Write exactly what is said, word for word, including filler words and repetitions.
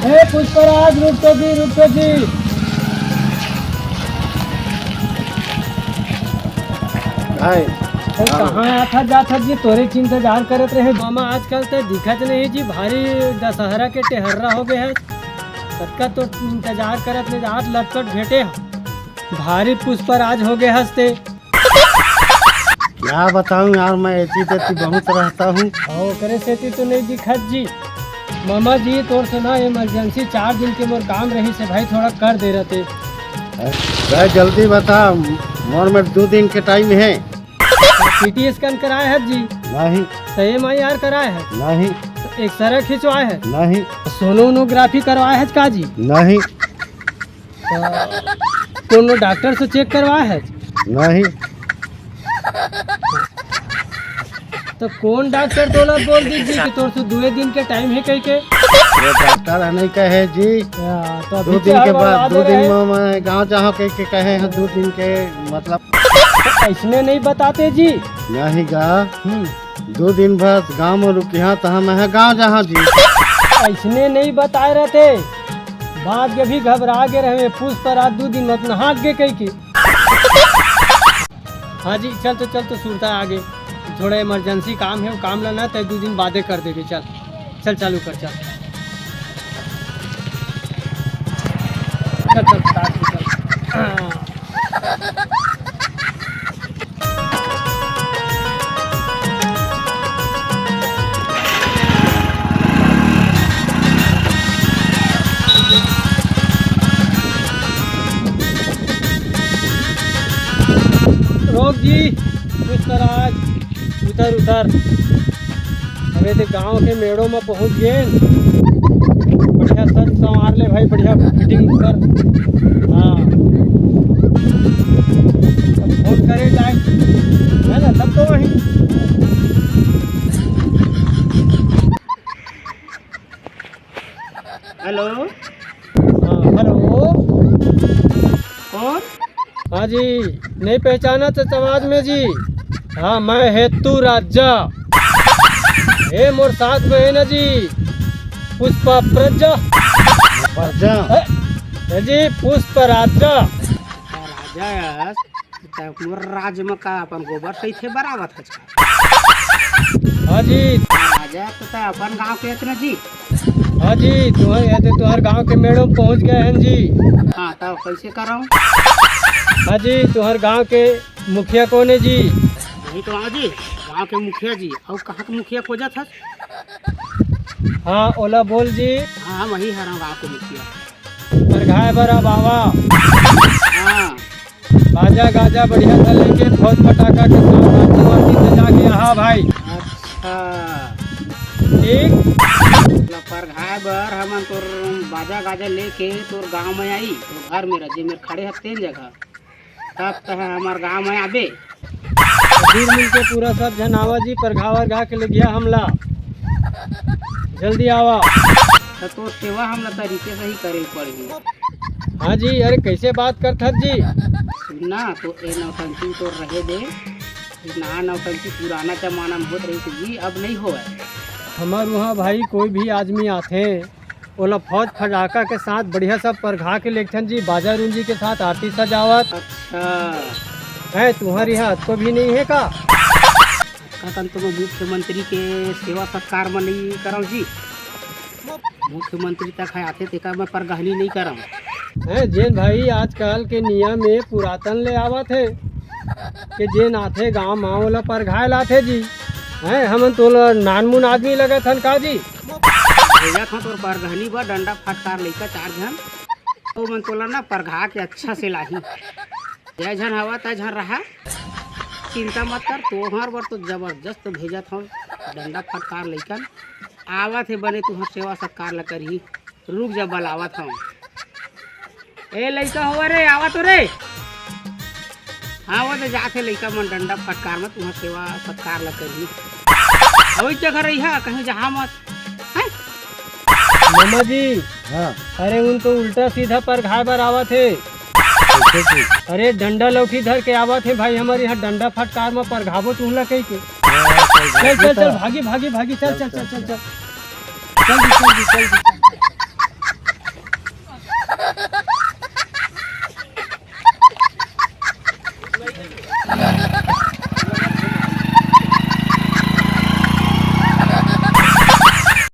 हे पुष्पराज, रुक तो जी, रुक तो जी। हाय। अरे, कहाँ आथस जाथस जी? तोरे इंतजार करत रहे मामा, आजकल ते दिखत नहीं जी, भारी दशहरा के टेहर्रा हो गए है। कतका तो इंतजार करत रहे, आज लटपट भेटे ह। भारी पुष्पराज हो गए हस ते। क्या बताऊं यार, मैं ऐसी तैसी बहुत रहता हूँ। हाँ, ओकरे सेती तो नहीं दिखत जी। मामा जी, तोर से ना इमरजेंसी चार दिन के मोर काम रहिस हे भाई, थोड़ा कर दे रहते। भाई जल्दी बता, मोर में दो दिन के टाइम है। सीटी स्कैन कराए है जी? नहीं। तो एमआईआर कराए है? नहीं। तो एक्सरे खिंचवाए है? नहीं। सोनोग्राफी करवाए है का जी? नहीं। तो कोनो डॉक्टर से चेक करवाए है? नहीं। तो कौन डॉक्टर तोला बोल दीजिए कि तोर से दुए दिन के टाइम है कह के? वो डॉक्टर है नहीं कहे जी। या, तो अभी दो दिन के बाद, दो दिन में मैं गाँव जाओ कह के कहे हैं, दो दिन के मतलब। तो ऐसने नहीं बताते जी। नहीं गा। हम्म। दो दिन बस गाँव में रुकिहा, तहाँ मैं गाँव जाओ जी। ऐसने नहीं बताए रहते। बाद के भी घबरा के रहे, पुष्पराज दो दिन मत नहा के कह के। हाँ जी, चल तो, चल तो, सुरता आगे। थोड़ा इमरजेंसी काम है, वो काम ला ना, तय दो दिन बादे कर देबे। चल, चल, चालू कर, चल। चल, चल, फटाक से चल। हाँ। रोक जी, पुष्पराज, उतर, उतर। अबे ते गांव के मेड़ो में पहुंच गए। बढ़िया सज संवार ले भाई, बढ़िया फिटिंग कर। हाँ, अब फोन करे जाए, है ना, सब तो वही। हेलो। हाँ, हेलो। कौन? हाँ जी, नहीं पहचाना तो आवाज में जी। हाँ, मैं हेतु राजा। हे मोर साथ में है ना जी, पुष्पा प्रजा। प्रजा। है, है जी, पुष्प राजा। राजा यार, त मोर राज में का अपन गोबर सहित हे बरावत हच का? हाँ जी। राजा तो तय अपन गांव के हच ना जी। हाँ जी, तुहर, ये तो तुहर गांव के मेड़ो में पहुंच गए हैं जी। हाँ, तब कैसे करऊं? हाँ जी, तुहर गांव के मुखिया कौन है जी? वही तो हाँ जी, गांव के मुखिया जी। और कहाँ के मुखिया खोजत हस? हाँ, ओला बोल जी। हाँ, वही हरा गांव के मुखिया। परघाए बर अब आवा। हाँ। बाजा गाजा बढ़िया से लेके फौज पटाखा के साथ आरती वारती सजा के आहा भाई। अच्छा। ठीक। मतलब परघाए बर हमन तोर बाजा गाजा लेके तोर गांव में आई, तोर घर में रजे मेर खड़े हफ्ते जगह। तब तह हमर गांव में आबे। दूर मिल के पूरा सब झन आवा जी, परघा वरघा के लेगिया हमला। जल्दी आवा। त तोर सेवा हमला तरीके से ही करे पड़ही। हाँ जी, अरे कैसे बात करथस जी? सुन ना, तो ए नौटंकी तो रहे दे। ये नहा नौटंकी पुराना जमाना में होत रही थी जी, अब नहीं होवे। हमर उहाँ भाई कोई भी आदमी आथे, ओला फौज फटाका के साथ बढ़िया सब परघा के लेगथन जी, बाजा रुंजी के साथ आरती सजावत। अच्छा। है, तुम्हारे यहाँ अतको भी नहीं है का? का तन तो मुख्यमंत्री के सेवा सत्कार में नहीं करव जी। मुख्यमंत्री तक है आथे, तेकर मैं परगहनी नहीं करव। हैं, जेन भाई आजकल के नियम में पुरातन ले आवत हे, के जेन आथे गांव म ओला परघाय लाथे जी। हैं, हमन तोला नानमुन आदमी लगत हन का जी? भेजत हन तोर परगहनी बर डंडा फटकार लइका चार झन, तो मन तोला ना परघा के अच्छा से लाही। जय झन हवा तय झन रहा, चिंता मत कर, तोहर बर तो जबरदस्त भेजत हन डंडा फटकार लइकन। आवत हे बने तुहर सेवा सत्कार ल करही। रुक जा, बलावत हंव। ए लइका होवा रे, आवा तो रे। हाँ, वो तो जात हे लइका मन डंडा फटकार में तुम्हार सेवा सत्कार ल करही। अउ एक जगह रही है, कहीं जहाँ मत। हैं? मामा जी, हाँ। अरे उन तो उल्टा सीधा परघाय बर आवत हे। कैसे जी? अरे डंडा लौठी धर के आवत हे भाई, हमर यहाँ डंडा फटकार में परघाबो तुहला कही के। हाँ, चल चल, चल, चल, भागी, भागी, भागी, चल, चल, चल, चल, चल। चल जी, चल जी, चल जी, चल।